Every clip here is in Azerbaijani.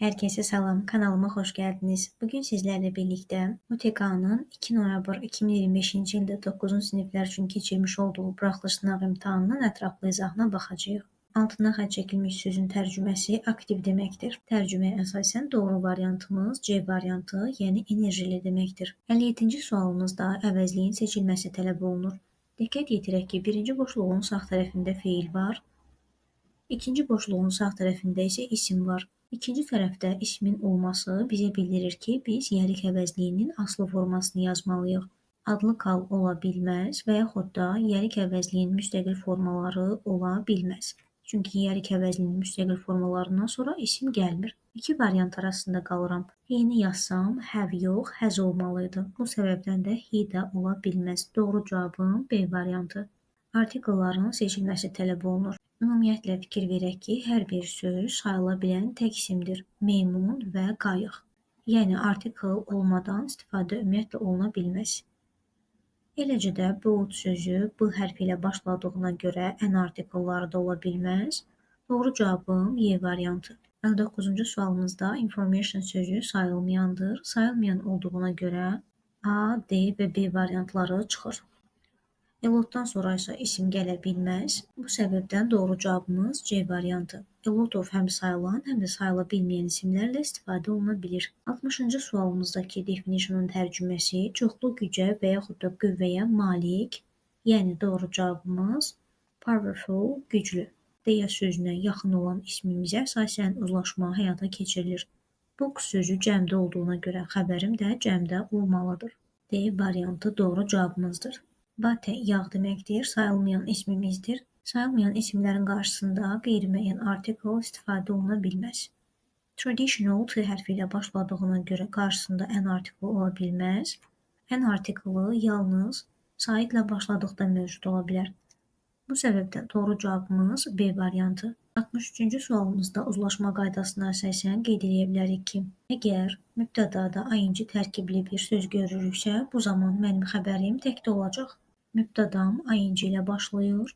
Herkese salam, kanalıma hoş geldiniz. Bugün sizlerle birlikte UTK'nın 2 noyabr 2025-ci ildə 9-cu siniflər üçün keçirmiş olduğu buraxılış sınaq imtahanının ətraflı izahına baxacağıq. Altına xətt çəkilmiş sözün tərcüməsi aktiv deməkdir. Tərcüməyə əsasən doğru variantımız C variantı, yəni enerjili deməkdir. 57-ci sualımızda əvəzliyin seçilməsi tələb olunur. Diqqət yetirək ki, birinci boşluğun sağ tərəfində feil var, ikinci boşluğun sağ tərəfində isə isim var. İkinci tərəfdə ismin olması bizə bildirir ki, biz yəlik əvəzliyinin aslı formasını yazmalıyıq. Adlı kal ola bilməz və yaxud da yəlik əvəzliyin müstəqil formaları ola bilməz. Çünki yəlik əvəzliyinin müstəqil formalarından sonra isim gəlmir. İki variant arasında qalıram. He-ni yazsam, have yox, has olmalıydı. Bu səbəbdən də he də ola bilməz. Doğru cavabım B variantı. Artikelların seçilməsi tələb olunur. Ümumiyyətlə fikir verək ki, hər bir söz sayıla bilən tək isimdir. Meymun və qayıq. Yəni artikel olmadan istifadə ümumiyyətlə oluna bilməz. Eləcə də boat sözü B hərfi ilə başladığına görə an artikelları da ola bilməz. Doğru cavabım Y variantı. 59-cu sualımızda information sözü sayılmayandır. Sayılmayan olduğuna görə A, D və B variantları çıxır. A lotdan sonra isə isim gələ bilməz. Bu səbəbdən doğru cavabımız C variantı. A lot of həm sayılan, həm də sayıla bilməyən isimlərlə istifadə oluna bilir. 60-cı sualımızdakı definition'un tərcüməsi çoxlu gücə və yaxud da qüvvəyə malik, yəni doğru cavabımız powerful, güclü. Deyə sözünə yaxın olan ismimizə əsasən uzlaşma həyata keçirilir. Books sözü cəmdə olduğuna görə xəbərim də cəmdə olmalıdır. D variantı doğru cavabımızdır. Butter yağ deməkdir, sayılmayan ismimizdir. Sayılmayan isimlərin qarşısında qeyri-müəyyən artikel istifadə oluna bilməz. Traditional T hərfi ilə başladığına görə qarşısında an artiklı ola bilməz. An artiklı yalnız saitlə başladıqda mövcud ola bilər. Bu səbəbdən doğru cavabımız B variantı. 63-cü sualımızda uzlaşma qaydasına əsasən qeyd edə bilərik ki, əgər mübtədada ing tərkibli bir söz görürüksə, bu zaman mənim xəbərim təkdə olacaq. Mübtədam ing ilə başlayır.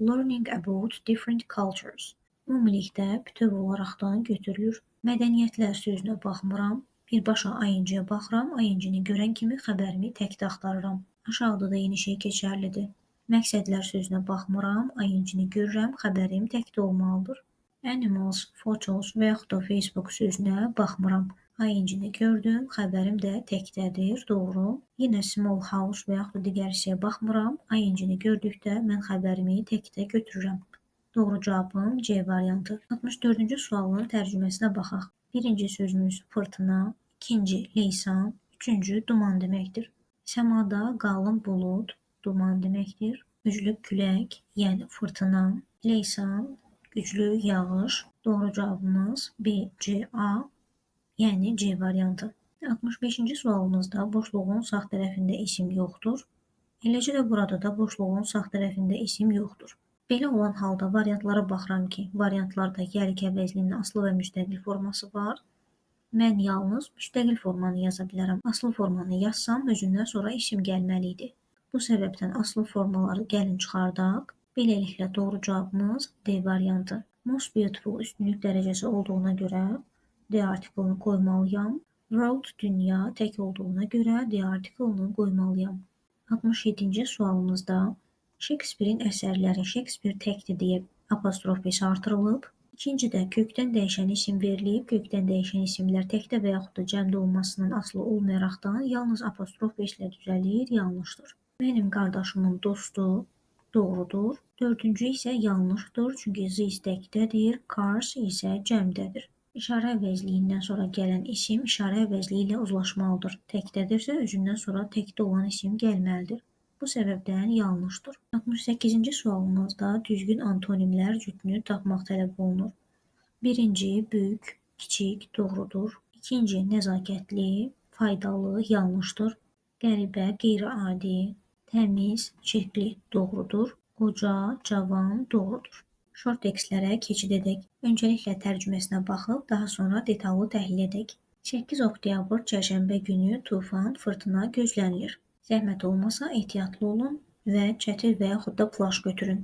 Learning about different cultures. Ümumilikdə bütöv olaraqdan götürülür. Mədəniyyətlər sözünə baxmıram. Birbaşa ing-yə baxıram. Ing-ni görən kimi xəbərimi təkdə axtarıram. Aşağıda da eyni şey keçərlidir. Məqsədlər sözünə baxmıram, ing-ni görürəm, xəbərim təkdə olmalıdır. Animals, photos və yaxud da Facebook sözünə baxmıram. Ing-ni gördüm, xəbərim də təkdədir, doğru. Yenə small house və yaxud da digər hissəyə baxmıram. Ing-ni gördükdə mən xəbərimi təkdə götürürəm. Doğru cavabım C variantı. 64-cü sualın tərcüməsinə baxaq. Birinci sözümüz fırtına, ikinci leysan, üçüncü duman deməkdir. Səmada qalın bulud, duman deməkdir. Güclü külək, yəni fırtına, leysan, güclü yağış. Doğru cavabımız B, C, A, yəni C variantı. 65-ci sualımızda boşluğun sağ tərəfində isim yoxdur. Eləcə də burada da boşluğun sağ tərəfində isim yoxdur. Belə olan halda variantlara baxıram ki, variantlarda yəlik əvəzliyinin aslı və müstəqil forması var. Mən yalnız müstəqil formanı yaza bilərəm. Aslı formanı yazsam, özündən sonra isim gəlməli idi. Bu səbəbdən aslı formaları gəlin çıxardaq. Beləliklə doğru cavabımız D variantı. Most beautiful üstünlük dərəcəsi olduğuna görə the artikelini qoymalıyam. World dünya tək olduğuna görə the artikelini qoymalıyam. 67-ci sualımızda Şekspirin əsərləri Şekspir təkdir deyə apostrof s artırılıb. İkincidə kökdən dəyişən isim verilib. Kökdən dəyişən isimlər təkdə və yaxud da cəmdə olmasından asılı olmayaraqdan yalnız apostrof s ilə düzəlir, yanlışdır. Mənim qardaşımın dostu doğrudur. Dördüncü isə yanlışdır, çünki this təkdədir, cars isə cəmdədir. İşarə əvəzliyindən sonra gələn isim işarə əvəzliyi ilə uzlaşmalıdır. Təkdədirsə, özündən sonra təkdə olan isim gəlməlidir. Bu səbəbdən yanlışdır. 68-ci sualımızda düzgün antonimlər cütünü tapmaq tələb olunur. Birinci, böyük, kiçik, doğrudur. İkinci, nəzakətli, faydalı, yanlışdır. Qəribə, qeyri-adi, təmiz, çirkli, doğrudur. Qoca, cavan, doğrudur. Short tekstlərə keçid edək. Öncəliklə tərcüməsinə baxıb, daha sonra detallı təhlil edək. 8 oktyabr çərşənbə günü tufan, fırtına gözlənilir. Zəhmət olmasa ehtiyatlı olun və çətir və yaxud da plaş götürün.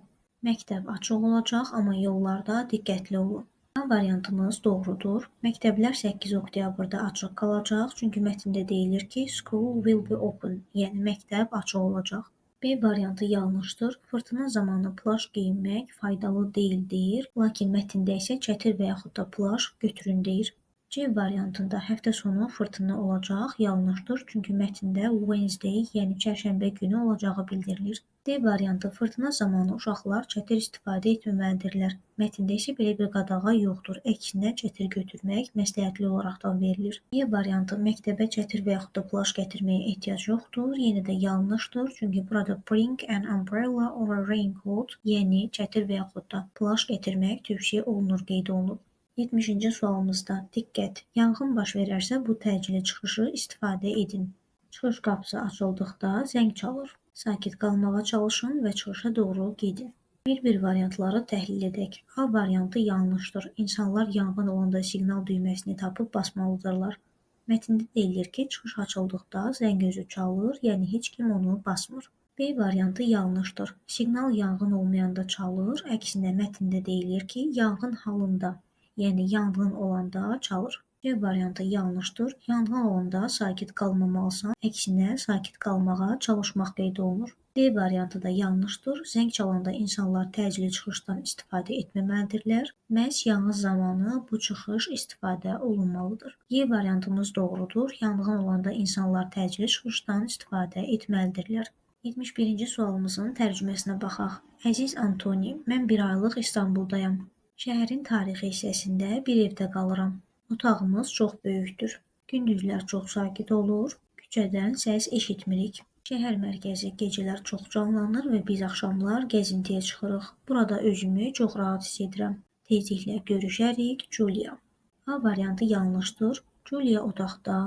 Məktəb açıq olacaq, amma yollarda diqqətli olun. A variantımız doğrudur. Məktəblər 8 oktyabrda açıq qalacaq, çünki mətndə deyilir ki, school will be open, yəni məktəb açıq olacaq. B variantı yanlışdır. Fırtına zamanı plaş geyinmək faydalı deyil deyir, lakin mətndə isə çətir və yaxud da plaş götürün deyir. C variantında həftə sonu fırtına olacaq yanlışdır, çünki mətndə Wednesday, yəni çərşənbə günü olacağı bildirilir. D variantı fırtına zamanı uşaqlar çətir istifadə etməməlidirlər. Mətndə isə belə bir qadağa yoxdur. Əksinə çətir götürmək məsləhətli olaraqdan verilir. E variantı məktəbə çətir və yaxud da plaş gətirməyə ehtiyac yoxdur. Yenə də yanlışdır, çünki burada bring an umbrella or a raincoat, yəni çətir və yaxud da plaş gətirmək tövsiyə olunur qeyd olunub. 70-ci sualımızda diqqət, yanğın baş verərsə bu təcili çıxışı istifadə edin. Çıxış qapısı açıldıqda zəng çalır. Sakit qalmağa çalışın və çıxışa doğru gedin. Bir-bir variantları təhlil edək. A variantı yanlışdır. İnsanlar yanğın olanda siqnal düyməsini tapıb basmalıdırlar. Mətndə deyilir ki, çıxış açıldıqda zəng özü çalır, yəni heç kim onu basmır. B variantı yanlışdır. Siqnal yanğın olmayanda çalır, əksinə mətndə deyilir ki, yanğın halında, yəni yanğın olanda çalır. C variantı yanlışdır. Yanğın olanda sakit qalmamalısan, əksinə sakit qalmağa çalışmaq qeyd olunur. D variantı da yanlışdır. Zəng çalanda insanlar təcili çıxışdan istifadə etməməlidirlər. Məhz yanğın zamanı bu çıxış istifadə olunmalıdır. E variantımız doğrudur. Yanğın olanda insanlar təcili çıxışdan istifadə etməlidirlər. 71-ci sualımızın tərcüməsinə baxaq. Əziz Antoni, mən bir aylıq İstanbuldayam. Şəhərin tarixi hissəsində bir evdə qalıram. Otağımız çox böyükdür. Gündüzlər çox sakit olur, küçədən səs eşitmirik. Şəhər mərkəzi gecələr çox canlanır və biz axşamlar gəzintiyə çıxırıq. Burada özümü çox rahat hiss edirəm. Tezliklə görüşərik, Julia. A variantı yanlışdır. Julia otaqda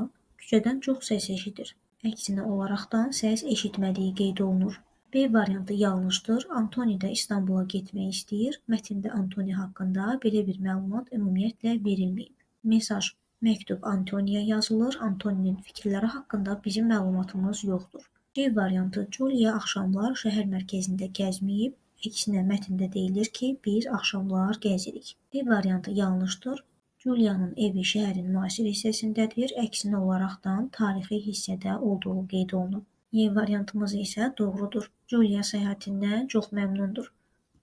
küçədən çox səs eşidir. Əksinə olaraqdan səs eşitmədiyi qeyd olunur. B variantı yanlışdır. Antoni də İstanbula getmək istəyir. Mətndə Antoni haqqında belə bir məlumat ümumiyyətlə verilməyib. Mesaj, məktub Antoniyə yazılır. Antoninin fikirləri haqqında bizim məlumatımız yoxdur. C variantı Julia axşamlar şəhər mərkəzində gəzməyib. Əksinə mətndə deyilir ki, biz axşamlar gəzirik. D variantı yanlışdır. Julianın evi şəhərin müasir hissəsindədir. Əksinə olaraqdan tarixi hissədə olduğu qeyd olunub. E variantımız isə doğrudur. Julia səyahətindən çox məmnundur.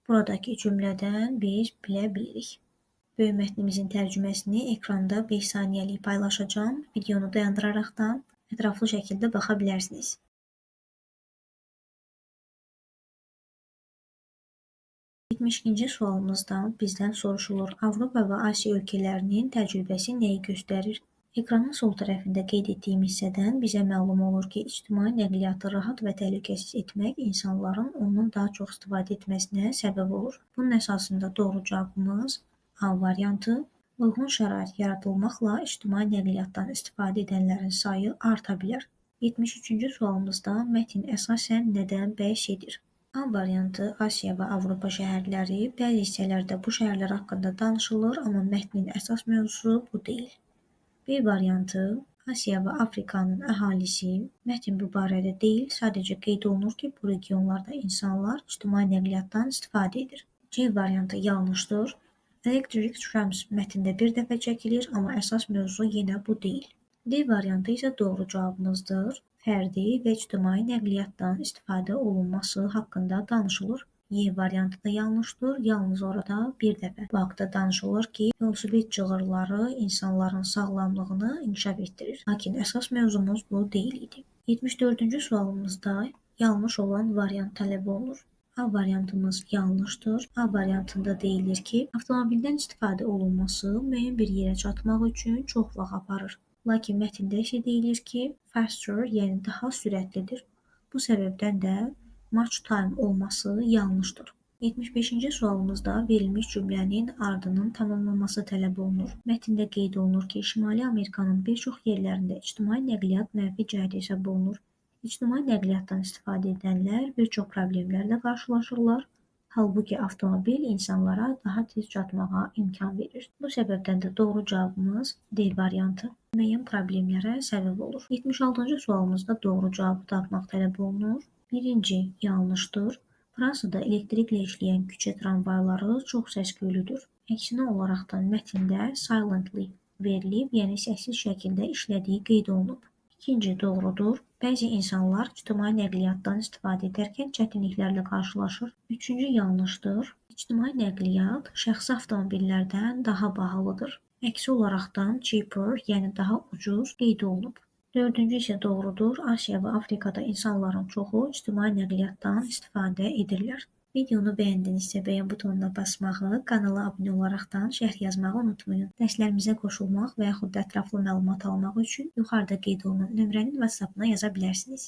Buradakı cümlədən biz bilə bilirik. Böyük mətnimizin tərcüməsini ekranda 5 saniyəlik paylaşacağam. Videonu dayandıraraqdan ətraflı şəkildə baxa bilərsiniz. 72-ci sualımızda bizdən soruşulur. Avropa və Asiya ölkələrinin təcrübəsi nəyi göstərir? Ekranın sol tərəfində qeyd etdiyim hissədən bizə məlum olur ki, ictimai nəqliyyatı rahat və təhlükəsiz etmək insanların ondan daha çox istifadə etməsinə səbəb olur. Bunun əsasında doğru cavabımız A variantı. Uyğun şərait yaradılmaqla ictimai nəqliyyatdan istifadə edənlərin sayı arta bilər. 73-cü sualımızda mətn əsasən nədən bəhs edir? A variantı Asiya və Avropa şəhərləri, bəzi hissələrdə bu şəhərlər haqqında danışılır, amma mətnin əsas mövzusu bu deyil. B variantı Asiya və Afrikanın əhalisi, mətn bu barədə deyil, sadəcə qeyd olunur ki, bu regionlarda insanlar ictimai nəqliyyatdan istifadə edir. C variantı yanlışdır. Electric trams mətndə bir dəfə çəkilir, amma əsas mövzu yenə bu deyil. D variantı isə doğru cavabımızdır. Fərdi və ictimai nəqliyyatdan istifadə olunması haqqında danışılır. Y variantı da yanlışdır. Yalnız orada bir dəfə bu haqda danışılır ki, velosiped cığırları insanların sağlamlığını inkişaf etdirir. Lakin əsas mövzumuz bu deyil idi. 74-cü sualımızda yanlış olan variant tələb olunur. A variantımız yanlışdır. A variantında deyilir ki, avtomobildən istifadə olunması müəyyən bir yerə çatmaq üçün çox vaxt aparır. Lakin mətndə isə deyilir ki, faster, yəni daha sürətlidir. Bu səbəbdən də much time olması yanlışdır. 75-ci sualımızda verilmiş cümlənin ardının tamamlanması tələb olunur. Mətndə qeyd olunur ki, Şimali Amerikanın bir çox yerlərində ictimai nəqliyyat mənfi cəhət hesab olunur. İctimai nəqliyyatdan istifadə edənlər bir çox problemlərlə qarşılaşırlar. Halbuki avtomobil insanlara daha tez çatmağa imkan verir. Bu səbəbdən də doğru cavabımız D variantı. Müəyyən problemlərə səbəb olur. 76-cı sualımızda doğru cavabı tapmaq tələb olunur. Birinci yanlışdır. Fransada elektriklə işləyən küçə tramvayları çox səs-küylüdür. Əksinə olaraqdan mətndə silently verilib, yəni səssiz şəkildə işlədiyi qeyd olunub. İkinci doğrudur. Bəzi insanlar ictimai nəqliyyatdan istifadə edərkən çətinliklərlə qarşılaşır. Üçüncü yanlışdır. İctimai nəqliyyat şəxsi avtomobillərdən daha bahalıdır. Əksi olaraqdan cheaper, yəni daha ucuz qeyd olunub. Dördüncü isə doğrudur. Asiya və Afrikada insanların çoxu ictimai nəqliyyatdan istifadə edirlər. Videonu bəyəndinizsə bəyən butonuna basmağı, kanala abunə olaraqdan şərh yazmağı unutmayın. Dərslərimizə qoşulmaq və yaxud da ətraflı məlumat almaq üçün yuxarıda qeyd olunan nömrənin WhatsApp-ına yaza bilərsiniz.